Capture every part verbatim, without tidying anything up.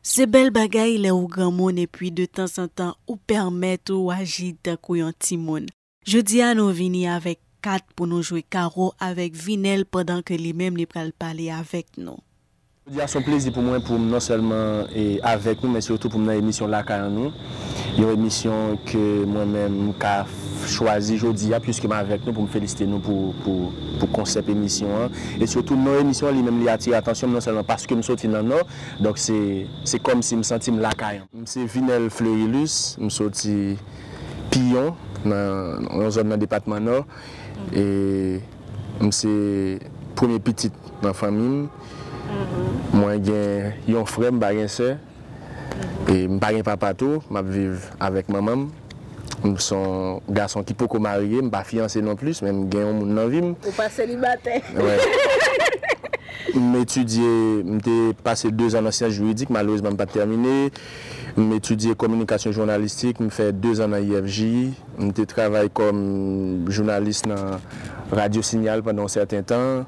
Se bèl bagay lè ou granmoun epi de tanzantan ou pèmèt ou aji tankou yon timoun. Jodi a nou vini avèk kat pou nou jwe karo avèk Vinel pandan ke li menm li pral pale avèk nou. Jodi a se yon plezi pou mwen pou m non sèlman e, avèk nou, men sitou pou m nan emisyon Lakay an nou. Yon emisyon ke mwen menm m ka chwazi jodi a, piske m avèk nou pou m felisite nou pou, pou, pou konsèp emisyon an. E sitou non emisyon an li menm li atire atansyon m non sèlman paske m soti nan Nò, donk se, se kòmsi m santi m lakay an. M se Vinel Fleurilus, m soti Piyon, nan yon zòn nan depatman Nò. E m se premye pitit nan fanmi m. Mwen gen yon frè, m pa gen sè. E m pa gen papa tou, m ap viv avèk manman m. M se yon gason ki poko marye, m pa fiyanse non plis, men m gen yon moun nan vi m. Ou pa selibatè. Wè. M etidye, m te pase de zan nan syans jiridik, malerezman m pa t tèmine. M etidye kominikasyon jounalistik, m fè de zan nan I F J. M te travay kòm jounalis nan Radyo Sinyal pandan yon sèten tan.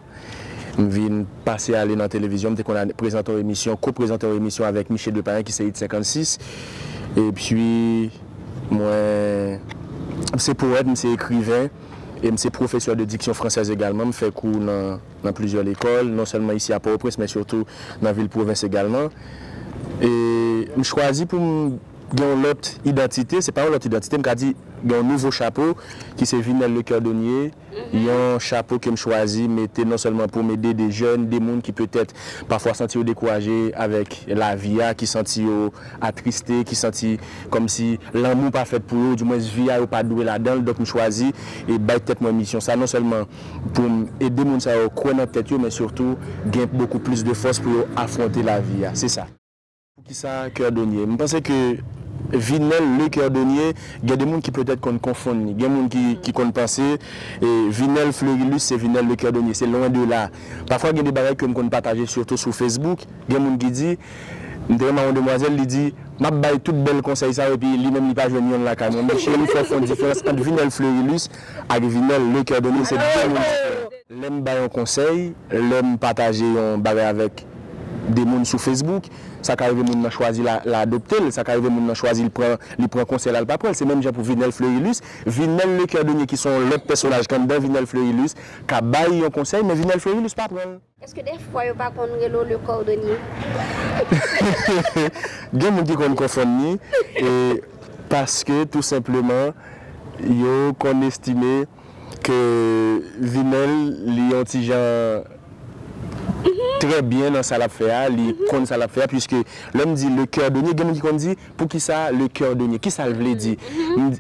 M vin pase ale nan televizyon, m te konn al prezante yon emisyon, ko-prezante yon emisyon avèk Miche Depayen ki se Hit senkannsis. Epi, mwen, m se powèt, m se ekriven, e m se pwofesè de diksyon fransèz egalman. M fè kou nan, nan plizyè lekòl, non sèlman isi a Pòtoprens, men sitou nan vil pwovens egalman. E m chwazi pou m gen yon lòt idantite, se pa yon lòt idantite, m ka di gen yon nouvo chapo ki se Vinel Le Cordonnier, yon chapo ke m chwazi mete non sèlman pou m ede de jèn, de moun ki petèt pafwa santi yo dekouraje avèk lavi a, ki santi yo atriste, ki santi kòmsi lanmou pa fèt pou yo, dimwens vi a yo pa dwe ladan l. Donk m chwazi e bay tèt mwen misyon sa, non sèlman pou m ede moun sa yo kwè nan tèt yo, men sitou gen bokou plis de fòs pou yo afwonte lavi a. Se sa. Poukisa Cordonnier? M panse ke Vinel Le Cordonnier, gen de moun ki petèt konn konfonn li. Gen moun ki, ki konn panse e, Vinel Fleurilus se Vinel Le Cordonnier. Se lwen de la. Pafwa gen de bagay ke m konn pataje sitou sou Facebook. Gen moun ki di, m te renmen yon demwazèl, li di, m ap bay tout bèl konsèy sa yo, epi li menm li pa jwenn yonn lakay mwen. Men cheri, fò w fè yon diferans ant Vinel Fleurilus ak Vinel Le Cordonnier, se de moun diferan. Lè m bay yon konsèy, lè m pataje yon bagay avèk de moun sou Facebook, sa ka rive moun nan chwazi l, l adopte l, sa ka rive moun nan chwazi l pran, li pran konsèy la, l pa pran l. Se menm jan pou Vinel Fleurilus. Vinel Le Cordonnier ki se yon lòt pèsonaj ki anndan Vinel Fleurilus ka bay yon konsèy, men Vinel Fleurilus pa pran l. Èske dèfwa yo pa konn rele w Le Cordonnier? Gen moun ki konn konfonn li, e paske tou senpleman yo konn estime ke Vinel li yon ti jan trè byen nan sa l ap fè a, li konn sa l ap fè a, piske lè m di Le Cordonnier, gen moun ki konn di, poukisa Le Cordonnier? Kisa l vle di? M,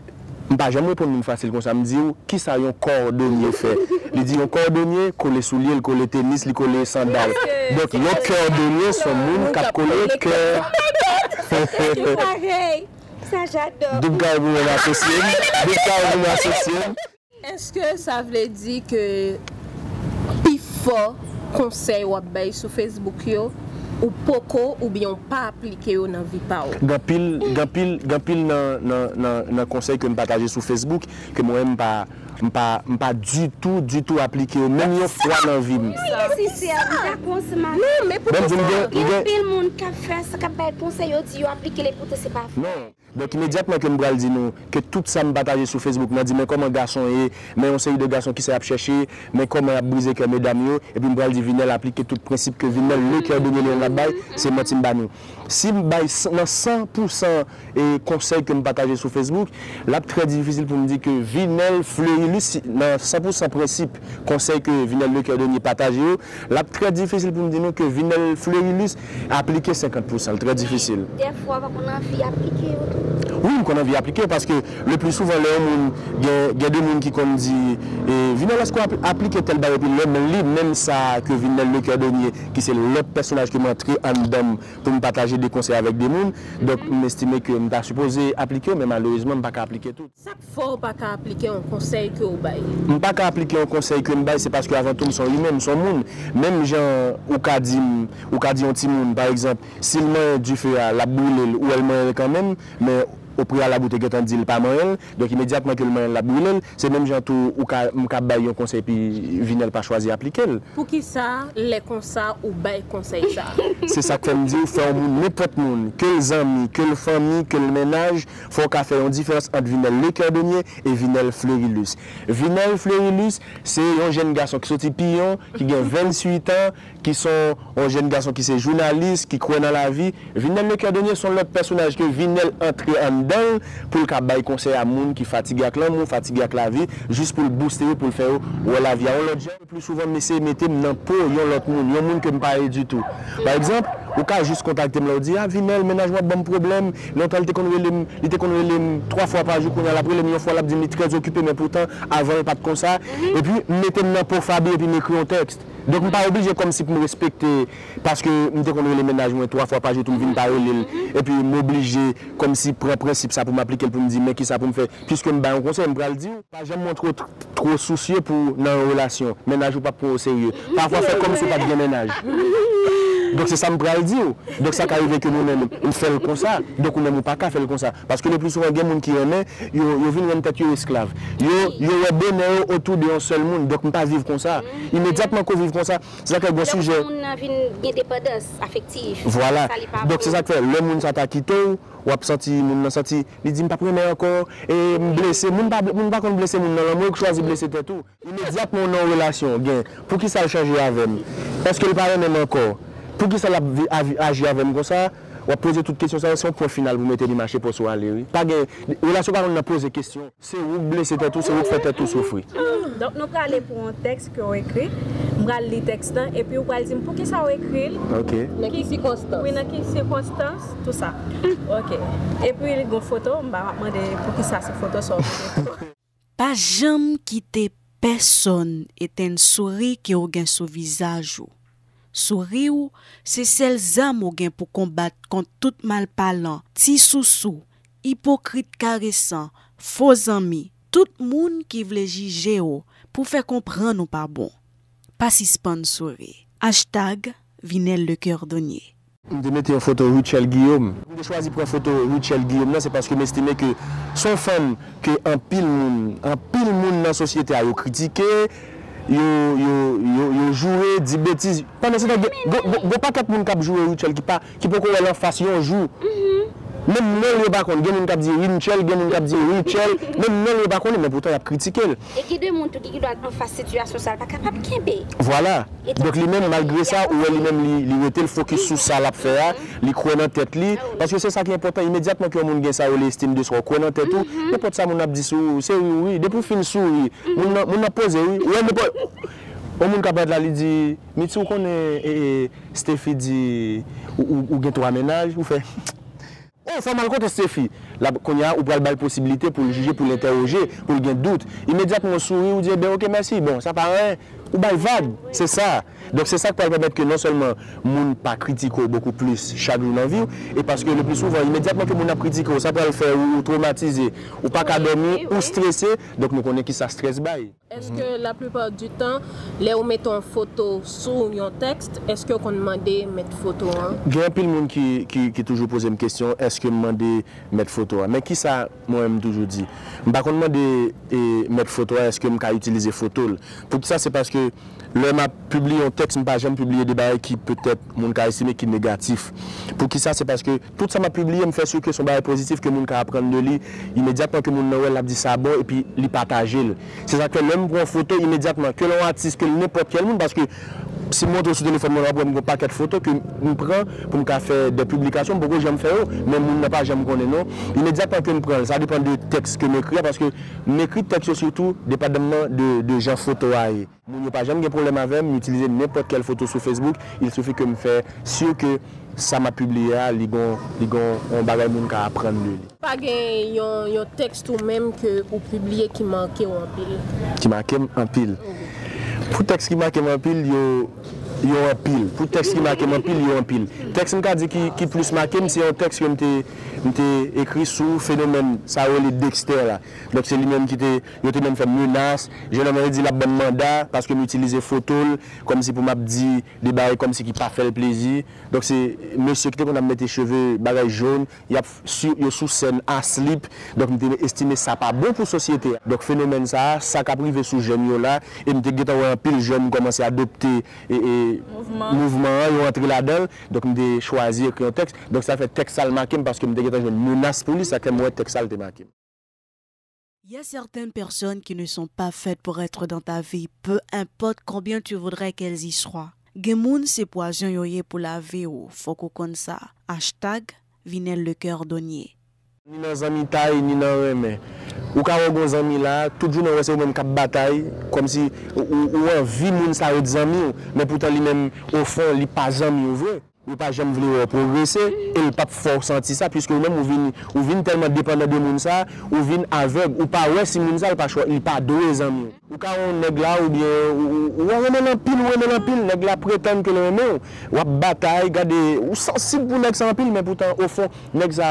m pa janm reponn moun fasil konsa, m di w, kisa yon kòdonye fè? Li di yon kòdonye kole soulye, li kole tenis, li kole sandal. Donk, yon kòdonye se yon moun k ap kole kè. Parèy. Sa j'adore. Doub karo pou mwen asosye m. Doub karo pou mwen asosye m. Èske sa vle di ke pifò konsèy w ap bay sou Facebook yo, ou poko oubyen w pa aplike yo nan vi pa w? Gen anpil, gen anpil, gen anpil nan, nan, nan, nan konsèy ke m pataje sou Facebook, ke mwen m pa, m pa, m pa ditou, ditou aplike yo, menm yon fwa nan vi m. Wi, nesesè, m dakò ansanm avè w. Non, men poukisa? Gen anpil moun k ap fè sa, k ap bay konsèy, yo di yo aplike l, epoutan se pa vre. Non. Donk, imedyatman ke m pral di nou ke tout sa m pataje sou Facebook, m di, men kòman gason ye, men yon seri de gason kisa y ap chèche, men kòman y ap brize kè medam yo, epi m pral di Vinel aplike tout prensip ke Vinel Le Cordonnier li menm l ap bay, se manti m ba nou. Si m bay san, nan san pou san e konsèy ke m pataje sou Facebook, l ap trè difisil pou m di ke Vinel Fleurilus, si, nan san pou san prensip konsèy ke Vinel Le Cordonnier pataje yo, l ap trè difisil pou m di nou ke Vinel Fleurilus aplike senkant pou san, l trè difisil. Dèfwa w pa konn anvi aplike yo tou? Wi, m konn anvi aplike yo, paske le pli souvan lè yon moun, gen, gen de moun ki konn di, e, Vinel, èske w ap-, aplike tèl bagay? Epi lè m li menm sa ke Vinel Le Cordonnier, ki se lòt pèsonaj ke m antre anndan m pou m pataje de konsèy avèk de moun, donk m estime ke m ta sipoze aplike yo, men malerezman m pa ka aplike tout. Sa k fè w pa ka aplike yon konsèy ke w bay? M pa ka aplike yon konsèy ke m bay, se paske avan tou m se yon imen, m se yon moun. Menm jan ou ka di m, ou ka di yon timoun, pa egzanp, si l manyen dife a, l ap brile l, ou wè l manyen l kanmenm, men o preyalab ou te gentan di l pa manyen l, donk imedyatman ke l manyen l, l ap brile l. Se menm jan tou ou ka, m ka bay yon konsèy epi Vinèl pa chwazi aplike l. Poukisa lè konsa ou bay konsèy sa? Se sa k fè m di w, fè yon moun, nenpòt moun, ke l zanmi, ke l fanmi, ke l mennaj, fò w ka fè yon diferans ant Vinèl Lecordonnier e Vinèl Fleurilus. Vinèl Fleurilus, se yon jèn gason ki soti Piyon, ki gen venntuit an, ki se yon jèn gason ki se jounalis, ki kwè nan lavi. Vinèl Lecordonnier se yon lòt pèsonaj ke Vinèl antre anndan l pou l ka bay konsèy a moun ki fatige ak lanmou, fatige ak lavi, jis pou l bouste yo, pou l fè yo wè lavi a yon lòt jan. Pli souvan, m eseye mete m nan po yon lòt moun, yon moun ke m pa ye ditou. Pa egzanp, ou ka jis kontakte m la, ou di, "A, Vinèl, mennaj mwen ap ban m pwoblèm. Lontan, li te konn rele m, li te konn rele m twa fwa pa jou, kounye a, l ap rele m yon fwa, l ap di m li trè okipe, men poutan, avan, l pa t konsa." Epi, m mete m nan po Faby epi m ekri yon tèks. Donk, m pa oblije kòmsi pou m respekte, paske m te konn rele mennaj mwen twa fwa pa jou, tou m vin pa rele l, epi m oblije kòmsi pran prensip sa pou m aplike l, pou m di, "Men kisa pou m fè?" Piske m bay yon konsèy, m pral di w, pa janm montre w t-, two sousye pou w nan yon relasyon. Mennaj ou p ap pran w oserye. Pafwa, fè kòmsi w pa t gen mennaj. Donk, se sa m pral di w. Donk, sa ka rive ke nou menm, m fè l konsa. Donk, ou menm, ou pa ka fè l konsa. Paske le pli souvan, gen moun ki renmen, yo, yo vin rann tèt yo esklav. Yo, yo wè bonè yo otou de yon sèl moun. Donk, m pa viv konsa. Imedyatman ke w viv konsa, se sa k fè gon sijè. Lè moun nan vin gen depandans afektif. Vwala. Sa li pa bon. Donk, se sa k fè, lè moun sa ta kite w, w ap santi, moun nan santi, li di, "M p ap renmen ankò, e m blese." Moun pa, moun pa konn blese moun nan, lanmou, ou k chwazi blese tèt ou. Imedyatman w nan yon relasyon, gen, poukisa l chanje avè m? Èske l pa renmen m ankò? Poukisa l ap vi-, avi-, aji avè m konsa? W ap poze tout kesyon sa yo, se yon pwen final pou mete li mache pòs ou ale, wi. Pa gen, relasyon pa konn nan poze kesyon. Se ou k blese tèt ou, se ou k fè tèt ou soufri. Donk, nou prale pou yon tèks ke w ekri. M pral li tèks lan, epi ou pral di m poukisa w ekri l. Ok. Nan ki sikonstans? Wi, nan ki sikonstans, tou sa. Ok. Epi, li gon foto, m pa mande poukisa se foto sa w mete. Pa janm kite pèsonn etenn souri ke w gen sou vizaj ou. Souri w se sèl zam ou gen pou konbat kont tout malpalan, ti sousou, ipokrit karesan, fo zanmi, tout moun ki vle jije w pou fè konprann ou pa bon. Pa sispann souri. Hashtag Vinel le Cordonnier. M te mete yon foto Rutshelle Guillaume. M te chwazi pran foto Rutshelle Guillaume nan, se paske m estime ke se yon fanm ke anpil moun, anpil moun nan sosyete a yo kritike, yo, yo, yo, yo joure, di betiz. Pandan se tan, gen, gen, gen, gen pakèt moun k ap joure Rutshelle ki pa, ki poko wè l anfas yon jou. Menm non l yo pa konn. Gen moun k ap di Rinchelle, gen moun k ap di Rutshelle. Menm non l yo pa konnen, men poutan y ap kritike l. E gen de moun tou ki, ki dwat anfas sitiyasyon sa, l pa kapab kenbe. Vwala. Donk li menm, malgre sa, ou wè li menm, li, li rete, l fokis sou sa l ap fè a, li kwè nan tèt li. Paske se sa ki enpòtan. Imedyatman ke yon moun gen sa yo rele estime de soi, ou kwè nan tèt ou, nenpòt sa moun ap di sou ou, se ri ou ri. Depi w fin souri, moun nan, moun nan poze wi. Ou wè nenpòt, yon moun k ap rad la, li di, Mitty, ou konnen, e, e, Steffi di, ou, ou, ou gen twa mennaj, ou fè, Oh, fò m al kote Steffi. L ap, kounye a, ou pral ba l posiblite pou l jije, pou l entèwoje, pou l gen dout. Imedyatman, w souri, ou di, Enben, oke, mèsi. Bon, sa pa anyen. Ou bay vag. Se sa. Donk, se sa k pral pèmèt ke non sèlman moun pa kritike w bokou plis chak jou nan vi w, e paske le pli souvan, imedyatman ke moun ap kritike w, sa pral fè ou, ou twomatize, ou pa ka dòmi, ou strese. Donk, nou konnen kisa strès bay. Èske laplipa di tan, lè ou mete yon foto sou yon tèks, èske yo konn mande mèt foto an? Gen anpil moun ki, ki, ki toujou poze m kesyon, èske m mande mèt foto a? Men kisa mwen menm m toujou di? M pa konn mande, e, mèt foto a, èske m ka itilize foto l. Poukisa? Se paske lè m ap pibliye yon tèks, m pa janm pibliye de bagay ki petèt moun ka estime ki negatif. Poukisa? Se paske tout sa m ap pibliye, m fè si ke se yon bagay pozitif ke moun ka aprann de li. Imedyatman ke moun nan wè l, l ap di sa bon, epi li pataje l. Se sa k fè lè m pran yon foto, imedyatman, ke l yon atis, ke l nenpòt kèl moun, paske si m montre w sou telefòn mwen, w ap wè m gen yon pakèt foto ke m pran pou m ka fè de piblikasyon, m poko janm fè yo, men moun nan pa janm konnen non. Imedyatman ke m pran l, sa depann de tèks ke m ekri a, paske m ekri tèks yo sitou depandaman de, de jan foto a ye. Moun yo pa janm gen pwoblèm avè m, m itilize nenpòt kèl foto sou Facebook, il suffit ke m fè si ke sa m ap pibliye a, li gon, li gon yon bagay moun ka aprann de li. Pa gen yon, yon tèks ou menm ke ou pibliye ki make w anpil? Ki make m anpil. Pou tèks ki make m anpil, yo, Yo anpil. Pou tèks ki make m anpil, yo anpil. Tèks m ka di ki, ki plis make m, se yon tèks ke m te, m te ekri sou fenomèn sa yo rele Dexter la. Donk, se li menm ki te, yo te menm fè menas. Jennonm nan te di l ap ban m manda paske m itilize foto l kòmsi pou m ap di de bagay kòmsi ki pa fè l plezi. Donk, se mesye ki te konn ap mete cheve bagay jòn, y ap sou, yo sou sèn aslip. Donk, m te estime sa pa bon pou sosyete a. Donk, fenomèn sa a, sa k ap rive sou jèn yo la, e m te gentan wè anpil jèn kòmanse adopte e, e, mouvman an, yo antre ladan l. Donk, m te chwazi ekri yon tèks. Donk, sa fè tèks sa l make m paske m te gentan jwenn menas pou li, sa k fè m wè tèks sa l te make m. Il y a certaines personnes qui ne sont pas faites pour être dans ta vie, peu importe combien tu voudrais qu'elles y soient. Gen moun se pwazon yo ye pou lavi w, fòk ou konn sa. Hashtag Vinel le cordonnier. Ni nan zanmitay, ni nan renmen. Ou ka wè gon zanmi la, tout jounen ou wè se ou menm k ap batay, kòmsi ou, ou, ou anvi moun sa ret zanmi w, men poutan li menm, ofon, li pa zanmi w vre. Ou pa janm vle wè w pwogrese, e l p ap fè w santi sa, piske ou menm ou vin, ou vin tèlman depandan de moun sa, ou vin avèg, ou pa wè si moun sa l pa chwa, li pa dwe zanmi w. Ou ka wè yon nèg la, oubyen ou, ou, ou renmen l anpil, ou renmen l anpil, nèg la pretann ke l renmen w, w ap batay, gade, ou sansib pou nèg sa anpil, men poutan, ofon, nèg sa,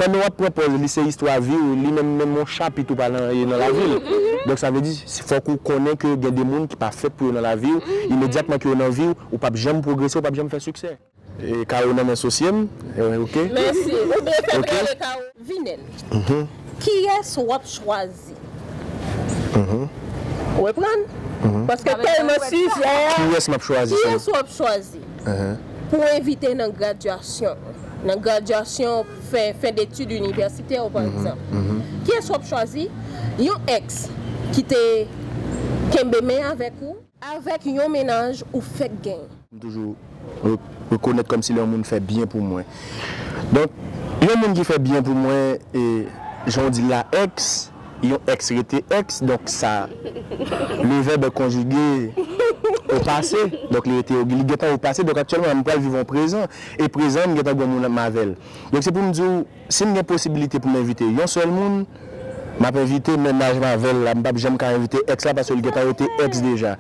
pandan w ap pran pòz, li se istwa vi w, li menm, menm yon chapit ou pa nan, nan lavi l. Donk, sa vle di, fòk ou konnen ke gen de moun ki pa fèt pou yo nan lavi w, imedyatman ke yo nan vi w, ou p ap janm pwogrese, ou p ap janm fè siksè. E Kawo nan men sosye m. E, ok. Mèsi. Ou byen fè m rele Kawo. Vinel. Kiyès w ap chwazi? Ou konprann? Paske tèlman sijè a. Kiyès m ap chwazi? Kiyès w ap chwazi? Pou envite nan gradyasyon. Nan gradyasyon fen, fen detid inivèsitè, pa egzanp. Kiyès w ap chwazi? Yon ex ki te kenbe men avèk ou? Avèk yon mennaj ou fèk genyen. M toujou re- rekonèt kòmsi lè yon moun fè byen pou mwen. Donk, yon moun ki fè byen pou mwen, e, jan w di l la, ex, yon ex rete ex, donk sa, le verbe est conjugué au passé, donk li rete, li gentan o pase, donk aktyèlman, m pral viv yon prezan, e prezan, m gentan gon moun m avè l. Donk se pou m di w, si m gen posibilite pou m envite yon sèl moun, m ap envite mennaj m avè l la, m p ap janm ka envite ex la paske l gentan rete ex deja.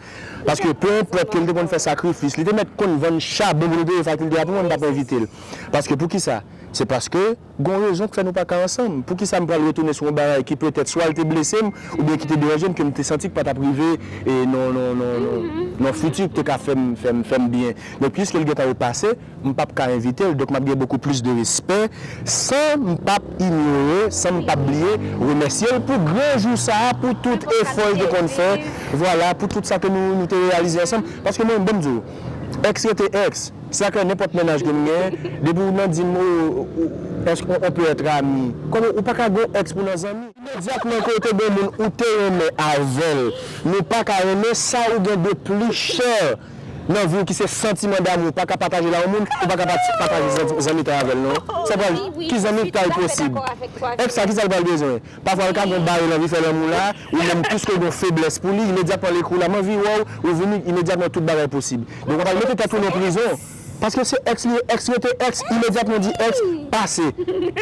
Paske pe enpòt ke l te konn fè sakrifis, li te mèt konn vann chabon pou nou peye fakilte a pou mwen, m p ap envite l. Paske poukisa? Se paske gon rezon k fè nou pa ka ansanm. Poukisa m pral retounen sou yon bagay ki petèt swa l te blese m, oubyen ki te deranje m, ke m te santi k pa t ap rive, e, nan, nan, nan, nan, nan fiti k te ka fè m, fè m, fè m byen. Donk, piske l gentan o pase, m p ap ka envite l. Donk, m ap gen beaucoup plus de respect, san m p ap inyore, san m p ap bliye remèsye l pou gran jou sa a, pou tout efò l te konn fè, vwala, pou tout sa ke nou, nou te reyalize ansanm. Paske mwen, ban m di w, ex rete ex. Sa k fè nenpòt mennaj ke m genyen, depi w nan di m, o, o, est-ce qu'on peut être ami? Kòman ou pa ka gon ex pou nan zanmi? Imedyatman ke w te gen moun ou te renmen avè l, nou pa ka renmen sa ou gen de pli chè nan vi w ki se santiman damou, ou pa ka pataje l a yon moun, ou pa ka pati- pataje zanmi- zanmitay avè l non. Sa pral, ki zanmitay posib? Ex sa, kisa l pral bezwen? Pafwa l ka gen yon bagay l anvi fè lanmou la, ou menm piske w gen yon feblès pou li, imedyatman l ekri w la, m anvi wè w, ou vini, imedyatman tout bagay posib. Donk w pral mete tèt ou nan prizon. Paske se ex li ye, ex rete ex, imedyatman w di ex, pase.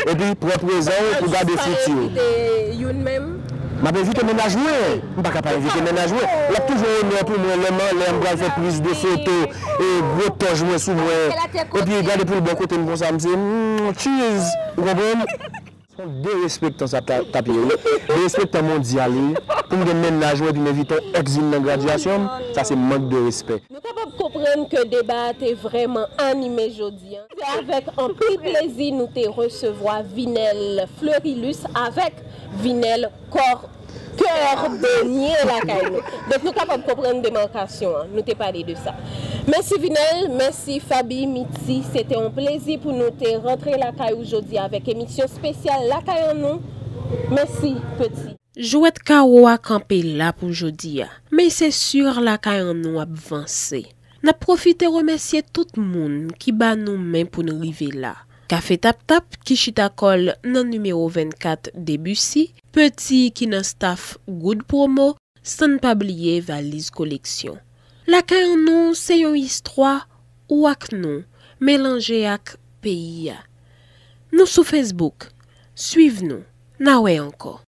Epi pran prezan w pou gade fiti w. M ap envite mennaj mwen. M pa ka pa envite mennaj mwen. L ap toujou onè pou mwen lè m anlè, m pral fè priz de foto, e gwo tòj mwen sou mwen. Epi gade pou l bò kote m konsa, m se, mm, cheese. Ou konprann? Se yon derespektan sa t ap ye wi. Derespektan mondyal wi. Pou m gen mennaj mwen epi m envite yon ex vin nan gradyasyon m, sa se mank de respè. Nou kapab konprann ke deba a te vrèman anime jodi a. Se avèk anpil plezi nou te resevwa Vinel Fleurilus avèk Vinel Kò kè donye lakay nou. Donk nou kapab konprann demakasyon an. Nou te pale de sa. Mèsi Vinel, mèsi Faby, Mitty, se te yon plezi pou nou te rantre lakay ou jodi avèk emisyon espesyal Lakay an nou. Mèsi Petit. Jwèt kawo a kanpe la pou jodi a, men se sur Lakay an nou ap vanse. N ap pwofite remèsye tout moun ki ba nou men pou n rive la. Kafe Tap Tap ki chita kò l nan nimewo vennkat Debussy, Petit ki nan staff Good Promo, san n pa bliye Valiz Koleksyon. Lakay an nou se yon istwa ou ak nou melanje ak peyi a. Nou sou Facebook, swiv nou, n a wè ankò.